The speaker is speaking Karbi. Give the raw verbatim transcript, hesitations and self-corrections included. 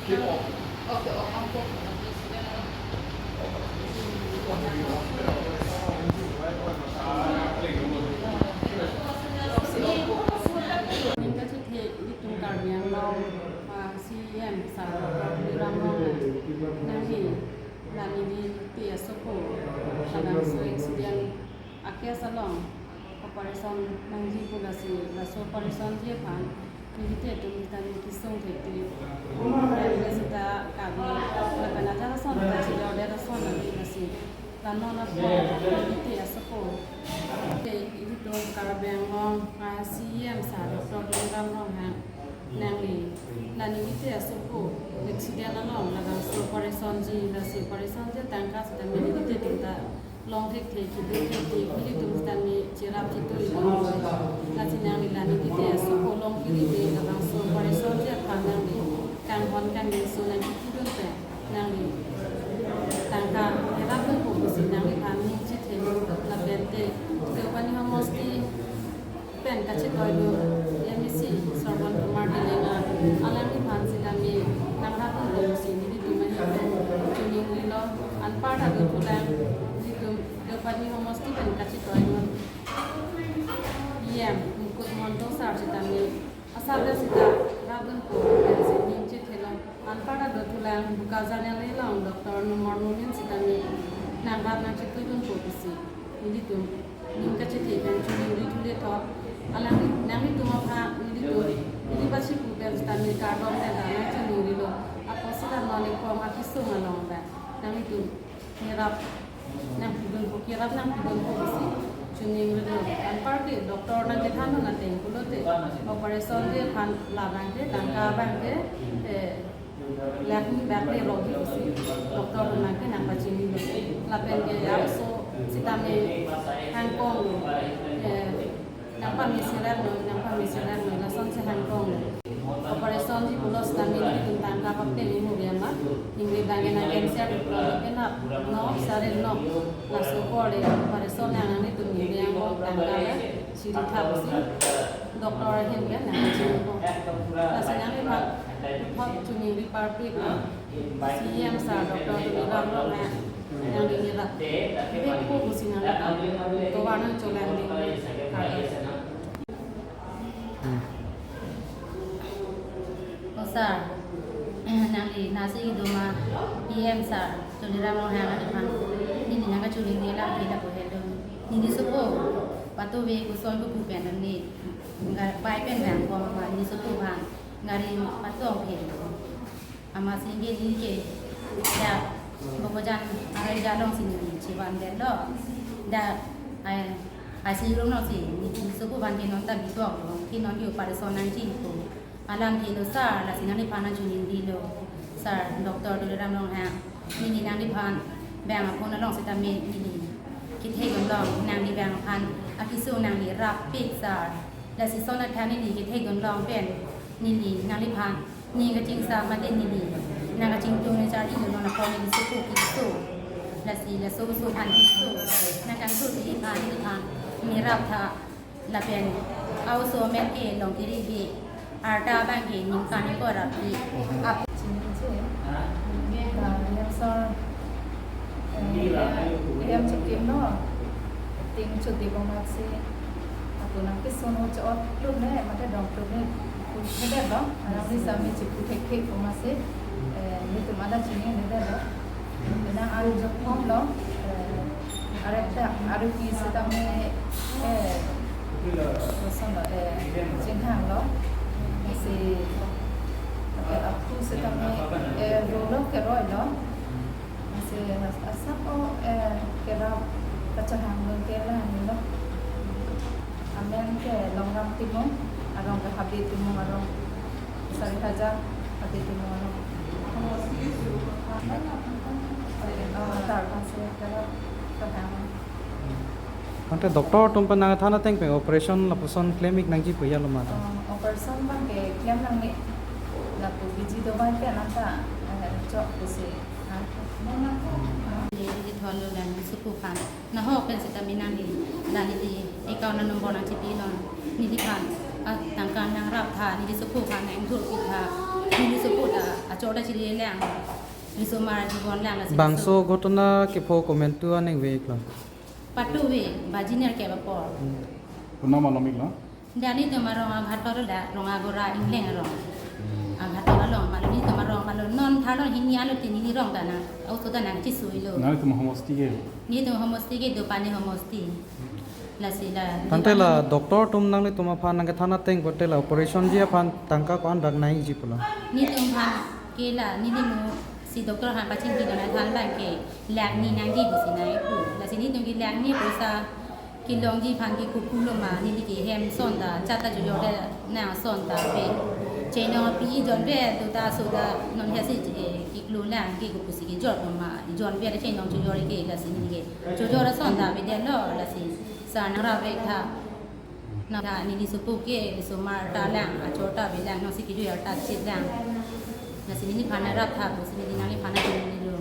Ning kachethe ilitum Karbi Anglong, ah, C E M sir Doctor Tuliram Ronghang nangli la neli te asopo labangso accident a-case along operation nangji pu lasi, laso operationji aphan neli te atum ta neli kesung thekti. Sita kami lapen ajat ason ta chidor det ason nangli lasi la non apot neli te asopo, te ilitum Karbi Anglong, ah, C E M sir Doctor Tuliram Ronghang nangli la neli te asopo accident along labangso operationji, lasi operationji atangka sita neli te atum ta long thekthe, kedo thekthe, ilitum sitame cherap chetoi longlo. Lasi nangli la neli te asopo long kiri te labangso operationji aphan nangli kanghon kangjinso nangkipidun pen nangli tangka herap dunpo pusi nangliphan ning chethe lapen te Deopani homosti pen kachetoidun M A C Sarbon Kumar Telenga, alangliphan sitame nangrap dunpo pusi nelitum ahin pen choningrilo. Anparta dothulang nelitum Deopani homosti pen kachetoidun E M Mukut Monto sir sitame asar ta sita rap dunpo pensi ning chethelo. Anparta dothulang Bokajan L A along Doctor Numor Momin sitame nangrap nangchetoidunpo pusi nelitum ning kachethe pen choningri thule tho. Alang nanglitum aphan nelitum neli bachi pu pen sitame kardom pen ta nangchoningrilo. Apotsi la non ekong akesung along ta nanglitum herap nangpidunpo, kerap nangpidunpo pusi choningrilo. Anparke doctor nangkethan ateng pulote operationji aphan labangke tangka abangke, eh, lakh ni bak le rokji pusi doctor nangke nangpachinilo. Lapenke ya oso sitame hangkong, eh, nangpamesirap noi, nangpamesirap noi, lasonsi hangkong noi. Operationji pulo sitame nelitum tangka papte ni muri ama, ningri bangke nang cancer pulo kenap no, sare no, laso kore operation nang nanglitum ningri angbong tangka le siri tha pusi doctor ahin ke nangchinilo. Lasi nangliphan thot choningri parpik C E M sir Doctor Tuliram Ronghang nangli neli la te asopo pusi nangli ta tovar nangcholang ding. Hmm. O sir, nangli nasi kedo ma E M sir Tuliram Ronghang aphan neli nangkachoningri alam ke lapu helo. Neli sopo patove koson kopu pen neli ga-, bike pen vangpo ma neli sopo aphan gari patong phe. Amatsi neli ke, ya, Bokajan arai alongsi neli chevan detlo. Da, ai, I C U alongsi neli sopo aphan ke non ta bitoklo. Ke non ke operation nangji pu alam kelo sir, lasi nangliphan nangchoningrilo. Sir, Doctor Tuliram Ronghang, neli nangliphan bang aphone along sitame neli kethekdun long, nangli bang aphan akesung nangli rappik sir. Lasi lason athan neli kethekdun long pen neli nangliphan ning kachingsa mate neli nangkachingtung ne charli lo, non apot neli sopo keso. Lasi laso oso aphan keso nangkangthu neli aphan, neli aphan nerap tha lapen a-oso amen ke long kiri bi, arta abangke ningkan ko rap bi. Ap- Chini che, ah, E M sir, eh, E M chekimlo, ting chotibom amatsi, apo nangkesun ho chot lun ne, mate dong lun ne, pu thedet lo, alangli sitame chepu thekthek bom amatsi, eh, nelitum hala chininedet lo. Penang an jokpom lo, eh, arep ta, arep pi sitame, eh, kosonlo, eh, chinghanglo. Si, eh, aphu sitame, eh, rolo keroi lo. Si, as-, asap o, eh, kerap kachahang lo, kelang lo. Amen ke Longram Timung, arong ke Habib Timung arong. Sari Hajar, Habib Timung arong. Eh, eh, tar pasi, tar, tar. Ante doctor atum pen nangthan ateng pen operation lapuson klem-ik nangji pu ya lo ma ta? Oh, operation abangke klem nangne. Lapu biji dovai pen anta, eh, chok pusi. Ah, mo na ko. Neli thon lo lang sopo aphan. Nahok pen sitame nangli, la neli account number nangchipi non, neliphan Ah, tangka nangrap tha, neli sopo aphan nangthur pi tha, neli sopo ta achor ta chiri lang, risomar chibon lang lasi. Bangso ghotona kepho komentu aningve iklo? Patu ve, baji nerkep apor. Konat malom iklo? Dak nelitum arong Aghatpara, dak Rongagora Ingleng arong. Aghatpara along, malo nelitum arong, malo non tharlo hini alo tini ni rong ta nang, oso ta nangchesui lo. Nanglitum homosti ke? Nelitum homosti ke, Dopani homosti. Lasi la. Tangte la doctor atum nanglitum aphan nangkethan ateng kote la operation ji aphan tangka ko-an bak nangji pulo? Nelitum aphan ke la, nelitum si doctor aphan pachingki dun athan abang ke lakh ni nangji pusi nangpu. Lasi nelitum ke lakh ni poisa kelongji aphan ke kopi lo ma, neli ke hem ason ta, chata chojor te nang ason ta pe. Chenong pi jonve do ta so ta non he si, eh, kiklo lang ke kopusi kejor ma, jonve ta chenong chojor ke lasi neli ke. Chojor ason ta avedetlo lasi. Sar nangrap ve tha. Nang tha neli sopo ke risomar ta lang, achor ta ve lang, nangsi kejui arta chit lang. Lasi neliphan nangrap tha, pusi neli nangliphan nangdun lo.